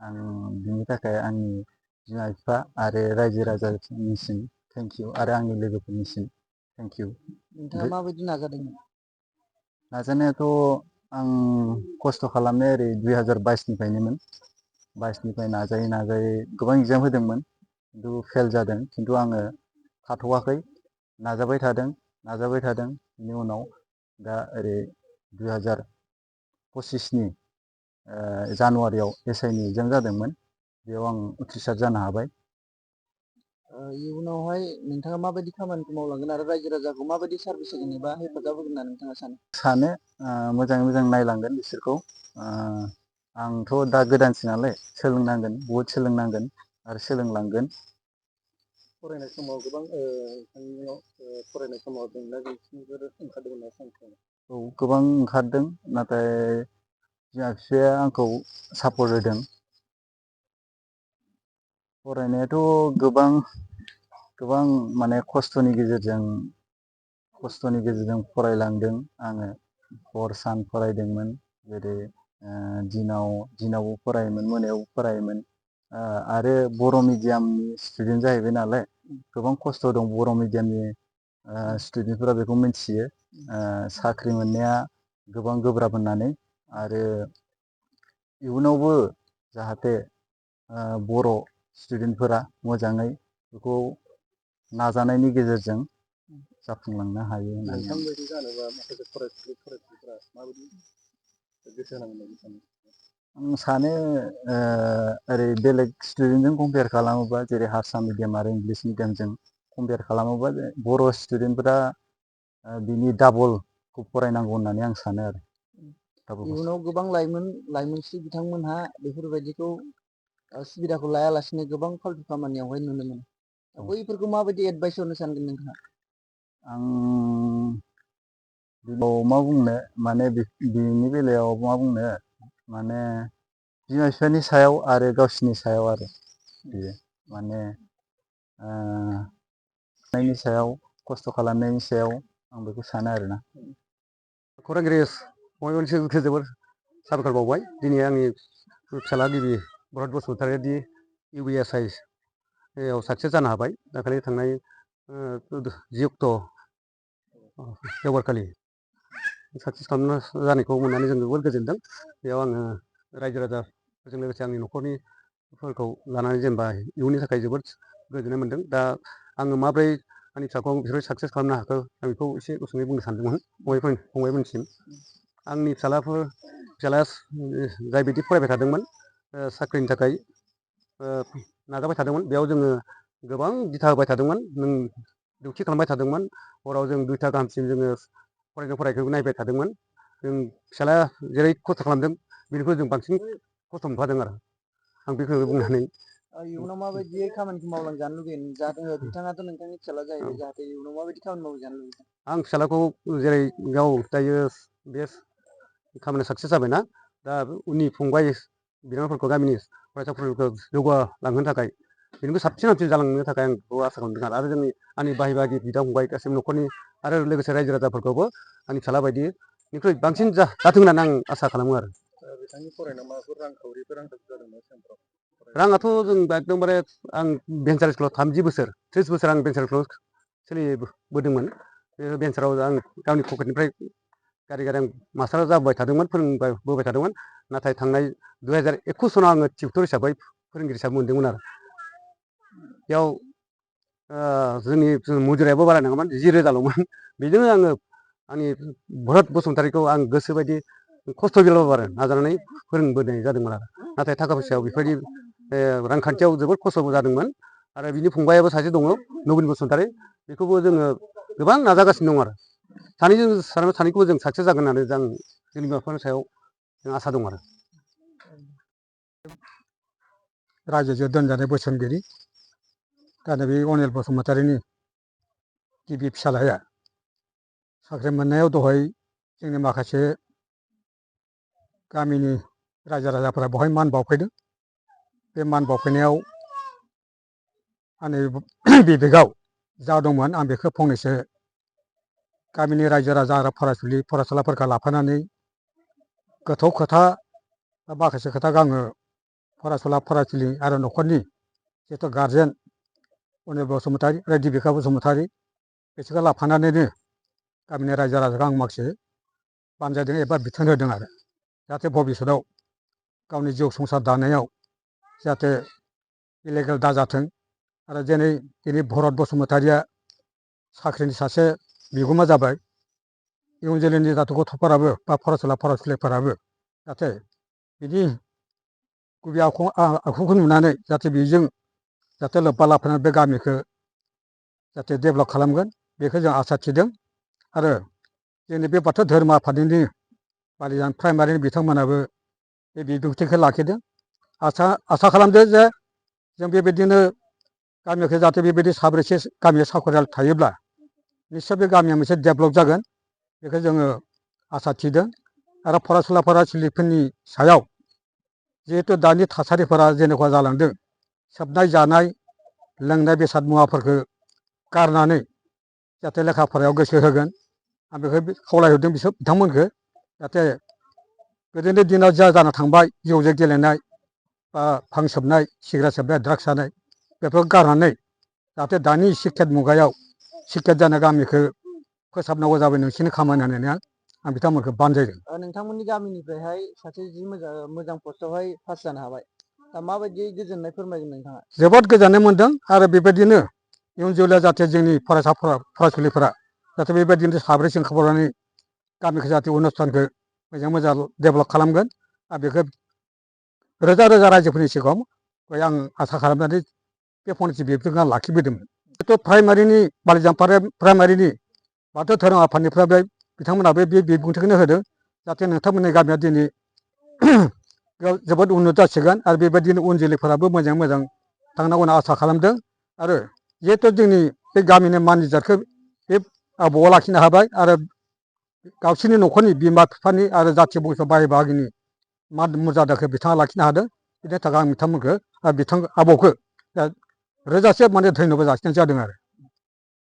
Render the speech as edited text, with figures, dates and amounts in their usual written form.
आं बिनि थाखाय आंनि बिमा बिफा आरो रायजो राजानिसिम थेंक इउ आरो आंनि लोगोफोरनिसिम थेंक इउ। नोंथाङा माबायदि नाजादोंमोन? नाजानायाथ' आं खस्थ' खालामनाया ओरै 2022निफ्रायनोमोन। 22निफ्राय नाजायै नाजायै गोबां एगजाम होदोंमोन, खिन्थु फेल जादों। खिन्थु आङो थाथ'वाखै, नाजाबाय थादों। बिनि उनाव दा ओरै 2025नि जानुवारियाव SIनि एगजाम जादोंमोन, बेयाव आं उथ्रिसार जानो हाबाय। इयुनावहाय नोंथाङा माबायदि खामानिखौ मावलांगोन आरो रायजो राजाखौ माबायदि सार्भिस होगोन एबा हेफाजाब होगोन होनना नोंथाङा सानो? सानो मोजाङै मोजां नायलांगोन बिसोरखौ। आंथ' दा गोदानसो नालाय सोलोंनांगोन, बहुद सोलोंनांगोन आरो सोलोंलांगोन। फरायनाय समाव गोबां नोंथांनियाव फरायनाय समाव जेंना जेंसिफोर ओंखारदोंमोन ना सानफ्रोमबो? औ, गोबां ओंखारदों, नाथाय बिमा बिफाया आंखौ सापर्ट होदों। फरायनायाथ' गोबां माने खस्थ'नि गेजेरजों फरायलांदों आङो। हर सान फरायदोंमोन, जेरै दिनावबो फरायोमोन, मोनायावबो फरायोमोन। आरो बर' मिडियामनि स्टुडेन्ट जाहैबाय नालाय, गोबां खस्थ' दं बर' मिडियामनि स्टुडेन्टफोरा बेखौ मिथियो। साख्रि मोननाया गोबां गोब्राब होननानै, आरो इयुनावबो जाहाथे बर' स्टुडेन्टफोरा मोजाङै बेखौ नाजानायनि गेजेरजों जाफुंलांनो हायो होननानै नोंथांबायदि जानोबा माखासे फरायसुलिफोरा माबायदि गोसो होनांगोन बायदि सानो? आं सानो ओरै बेलेग स्टुडेन्टजों कम्पेयार खालामोबा, जेरै हारसा मिडियाम आरो इंलिस मिडियामजों कम्पेयार खालामोबा, बर' स्टुडेन्टफोरा बिनि डाबलखौ फरायनांगौ होननानै आं सानो आरो। इयुनाव गोबां लाइमोनस्रि बिथांमोनहा बेफोरबायदिखौ सुबिदाखौ लायालासिनो गोबां फाल्थु खामानियावहाय नुनो मोनो। बैफोरखौ माबायदि एडभाइस होनो सानगोन नोंथाङा? आं मा बुंनो, माने बिनि बेलायाव मा बुंनो, माने बिमा बिफानि सायाव आरो गावसिनि सायाव आरो बेयो माने नायनि सायाव, खस्थ' खालामनायनि सायाव, आं बेखौ सानो आरोना। खौरांगिरि फंबायमोननिसिम जोबोर साबायखर बावबाय। दिनै आंनि फिसाला गिबि भरत बसुमतारिया दि UBSI आव साक्सेस जानो हाबाय, दाखालि थांनाय 10 अक्ट' देवबारखालि साक्सेस जानायखौ मोननानै जों जोबोद गोजोनदों। बेयाव आङो रायजो राजाफोरजों लोगोसे आंनि न'खरनिफोरखौ लानानै जेनेबा इयुननि थाखाय जोबोद गोजोननाय मोनदों। दा आङो माब्रै आंनि फिसाखौ बेफोरबायदि साक्सेस खालामनो हाखो, आं बेखौ एसे गुसुङै बुंनो सानदोंमोन फंबायमोननिसिम। आंनि फिसालाया जायबायदि फरायबाय थादोंमोन, साख्रिनि थाखाय नाजाबाय थादोंमोन, बेयाव जोङो गोबां दिथा होबाय थादोंमोन, नों डिउटि खालामबाय थादोंमोन। हराव जों 2ता गाहामसिम जोङो फरायनायखौ नायबाय थादोंमोन। जों फिसालाया जेरै खस्थ' खालामदों, बेनिख्रुइ जों बांसिन खस्थ' मोनफादों आरो। आं बेखौ बुंनानै इयुनाव माबायदि खामानिखौ मावलांजानो लुबैयो? जाहाथे बिथाङाथ' नोंथांनि फिसाला जाहैबाय, जाहाथे इयुनाव माबायदि खामानि मावजानो लुबैयो? आं फिसालाखौ जेरै गाव दायो बे खामानिया साक्सेस जाबायना, दा उननि फंबाय बिनानावफोरखौ, गामिनि फरायसाफोरखौ जौगालांहोनो थाखाय, बेनिख्रुइ साबसिन हामसिन जालांनो थाखाय आं बेखौ आसा खालामदों। आरो आंनि बाहाय बाहागि, बिदा फंबाय गासैबो न'खरनि आरो लोगोसे रायजो राजाफोरखौबो आंनि फिसाला बायदिनिख्रुइ बांसिन जाथों होननानै आं आसा खालामो आरो। बिथांनि फरायनायाव माबाफोर रांखावरिफोर आंखाल जादोंना समफ्राव? राङाथ' जों एकदमबारे, आं भेन्सार स्कुलाव 30 बोसोर 30 बोसोर आं भेन्सार स्कुलाव सोलिबोदोंमोन। बे भेन्साराव आं गावनि पकेटनिफ्राय गारि आं मास्टार जाबोबाय थादोंमोन, फोरोंबोबाय थादोंमोन। नाथाय थांनाय 2021 सनाव आङो टिउटर हिसाबै, फोरोंगिरि हिसाबै मोनदोंमोन आरो। बेयाव जोंनि मुजुरायाबो बारा नङामोन, 10,000ल'मोन। बेजोंनो आङो आंनि भरत बसुमतारिखौ आं गोसोबायदि खस्थ' गैयाब्लाबो आरो नाजानानै फोरोंबोनाय जादोंमोन आरो। नाथाय थाखा फैसायाव बेफोरबायदि रांखान्थियाव जोबोद खस्थ'बो जादोंमोन। आरो बिनि फंबायाबो सासे दङ, नबिन बसुमतारि, बेखौबो जोङो गोबां नाजागासिनो दं आरो। सानैखौबो जों साक्सेस जागोन होननानै जों जोंनि बिमा बिफानि सायाव जों आसा दं आरो। रायजोजों दोनजानाय बोसोनगिरि, दा बे अनिल बसुमतारिनि गिबि फिसालाया साख्रि मोननायाव दहाय जोंनि माखासे गामिनि रायजो राजाफोरा बहाय मान बावफैदों। बे मान बावफैनायाव आंनि बिबेकआव जा दंमोन, आं बेखौ फंनैसो गामिनि रायजो राजा आरो फरायसुलाफोरखौ लाफानानै गोथौ खोथा, माखासे खोथाखौ आङो फरायसुला फरायसुलि आरो न'खरनि जिहेथु गारजेन अनिल बसुमतारी आरो दिबिका बसुमतारी बिसोरखौ लाफानानैनो गामिनि रायजो राजाखौ आं माखासे बानजायदों एबा बिथोन होदों आरो जाहाथे भबिष्यतआव गावनि जिउ संसार दानायाव जाहाथे इलिगेल दाजाथों आरो दिनै भरत बसुमतारीया साख्रिनि सासे बिगोमा जाबाय इयुन जोलैनि जाहाथे गथ'फोराबो बा फरायसुला फरायसुलिफोराबो जाहाथे बिनि गुबै आखुखौ नुनानै जाहाथे बेजों जाहाथे लोब्बा लाफानानै बे गामिखौ जाहाथे डेभेलप खालामगोन बेखौ जों आसा थिदों आरो जोंनि बे बाथौ धोरोम आफादनि बालिजान प्राइमारिनि बिथांमोनाबो बे बिबुंथिखौ लाखिदों आसा खालामदों जे जों बेबायदिनो गामिखौ जाहाथे बेबायदि साब्रैसो गामियाव साखरियाल थायोब्ला निस्सय बे गामिया मोनसे डेभेलप जागोन बेखौ जोङो आसा थिदों आरो फरायसुला फरायसुलिफोरनि सायाव जिहेतु दानि थासारिफोरा जेनेकुवा जालांदों सोबनाय जानाय लोंनाय बेसाद मुवाफोरखौ गारनानै जाहाथे लेखा फरायाव गोसो होगोन आं बेखौ खावलायहरदों बिथांमोनखौ जाहाथे गोदोनि दिनाव जा जाना थांबाय जौजों गेलेनाय बा भां सोबनाय सिगारेट सोबनाय ड्राग्स जानाय बेफोरखौ गारनानै जाहाथे दानि शिक्षात मुगायाव शिक्षात जानाय गामिखौ फोसाबनांगौ जाबाय नोंसोरनि खामानि होननानै आं बिथांमोनखौ बानजायदों। नोंथांमोननि गामिनिफ्रायहाय सासे जि मोजां पस्टआवहाय पास जानो हाबाय दा माबायदि गोजोननाय फोरमायगोन नोंथाङा? जोबोद गोजोननाय मोन्दों आरो बेबायदिनो इयुन जोलैया जाहाथे जोंनि फरायसा फरायसुलिफोरा जाहाथे बेबायदिनो साब्रैसो ओंखारबावनानै गामिखौ जाहाथे अनुस्थानखौ मोजां डेभेलप खालामगोन आरो बेखौ रोजा रोजा रायजोफोरनि सिगाङाव आं आसा खालामनानै बे फंनैसो बिबुंथिखौ आं लाखिबोदोंमोन। जिहेथु प्राइमारिनि बालिजान प्राइमारिनि बाथौ धोरोम आफादनिफ्राय बिथांमोनाबो बे बिबुंथिखौनो होदों जाहाथे नोंथांमोननि गामिया दिनै जोबोद उन्नत जासिगोन आरो बेबायदिनो उन जोलैफोराबो मोजाङै मोजां थांनांगौ होनना आसा खालामदों आरो जिहेथु जोंनि बे गामिनि मान इज्जतखौ बे आबौआ लाखिनो हाबाय आरो गावसोरनि न'खरनि बिमा बिफानि आरो जाथि बंस' बाय बाहागिनि मान मर्यादाखौ बिथाङा लाखिनो हादों बिनि थाखाय आं बिथांमोनखौ बिथां आबौखौ रोजासे माने धन्यबाद जासिनाय जादों आरो